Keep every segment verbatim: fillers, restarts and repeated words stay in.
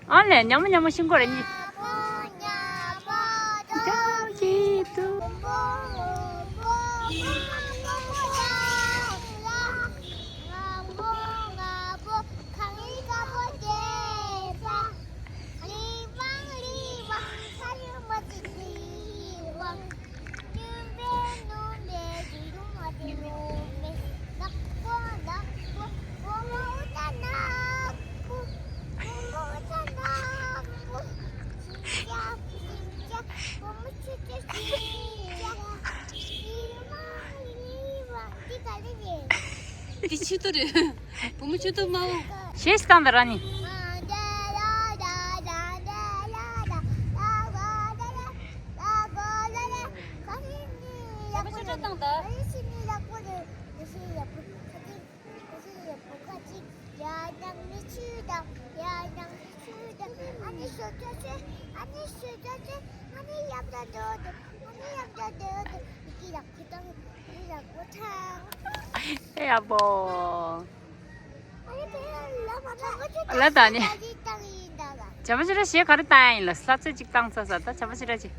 ཨ་ལས། ཉ་མོ་ཉ་མོ་ཤིང་སྐོར་རེ་གཉིས། འདི་ཆུ་ཏོ་རེད། བུ་མོ་ཆུ་ཏོ་མ་འོ། ཞེས་བཏང་དང་ར་ནི། བུ་མོ་ཆུ་ཏོ་བཏང་དང་། ཨེ་ཡ་བོ། ལ་ད་ནི། བྱ་བ་ཅི་ར་ཞེས་ག་རེ་བཏང་ཡིན་ལ། ལྷ་རྫས་ཅིག་བཏང་ཚར་ས། ད་བྱ་བ་ཅི་ར་ཅི།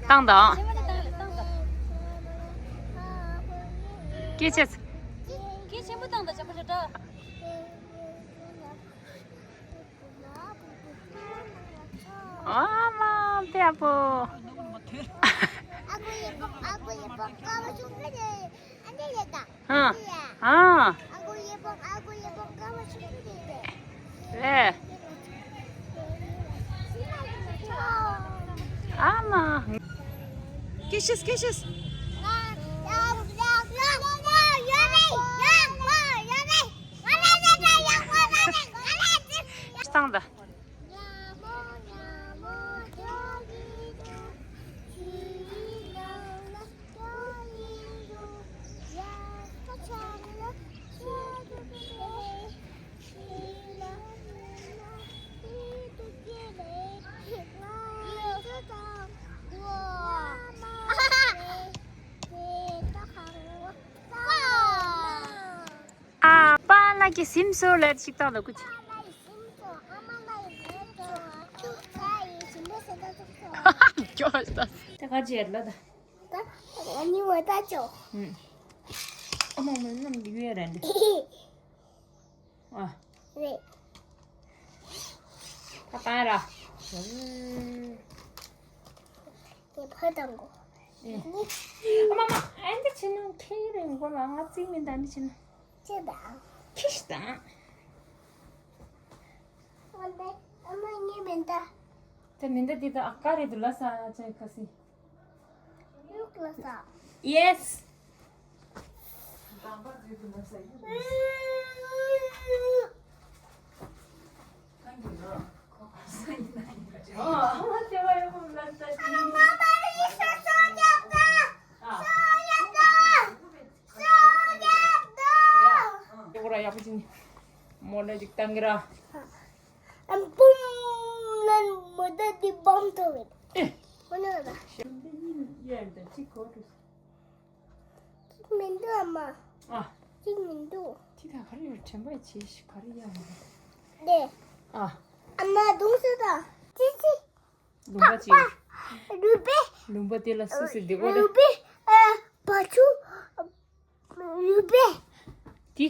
བཏང་དང་། སྐད་ཆ། སྐད་ཆེན་པོ་བཏང་དང་། བྱ་བ་ཅི་ར། ཨ་མ་པེ་ཨ་པོ། ཨ། ཨ། ཨེ། ཨ་མ། སྐད་ཤེས་སྐད་ཤེས། བཏང་ད། ཨ་པ་ལགས་ཀྱིས་སིམ་སོ་ལེར་ཅིག་བཏང་ལ་ཀུ་ཅི། ད་ག་ཅི་ཡར་ལ་ད། ད་ཨ་ནི་བ་ད་ཅོ། ཨུམ། ཨ་མ་མ་ནམ་གི་ཡོད་རེད་འདི། ཨ། རེད། ད་པ་ར། དེ་ཕ་དང་གོ། ཨེ། ཨ་མ་མ། ཨ་འདི་ཕྱི་ནང་ཁྱེད་རེད་གོ་ལ། ང་རྩིས་མིན་ད་འདི་ཕྱི་ནང་། ཁྱེད་དང་། ཁྱེད་དང་། ཨ་མ་ངའི་མིན་ད། དེ་མིན་ད་འདི་ད་ཨ་ཀ་རེད་འདུག་ལ་ས་ཅན་ཁ་སི། Look, Lisa. Yes. ཨམ་བུམ་ལན་མོ་ད་དི་བམ་ཐོ་བེ། ཨེ། མོ་ན་ད། གཅིག་མི་འདུག་ཨ་མ། ཨ། གཅིག་མི་འདུག་ཁྱི་ད་ག་རེ་ཡོད། དྲན་པ་བྱེད་ཤི་ག་རེ་ཡ་མི་འདུག་ལེ། ཨ། ཨ་མ་གདོང་སུ་ད། ཙི་ཙི། ལུང་པ་ཅིག་རུས་པའི། ལུང་པ་དེ་ལ་སུ་སི་འདི་གོ་རེ། རུས་པའི། ཨ། བ་ཆུ། རུས་པའི།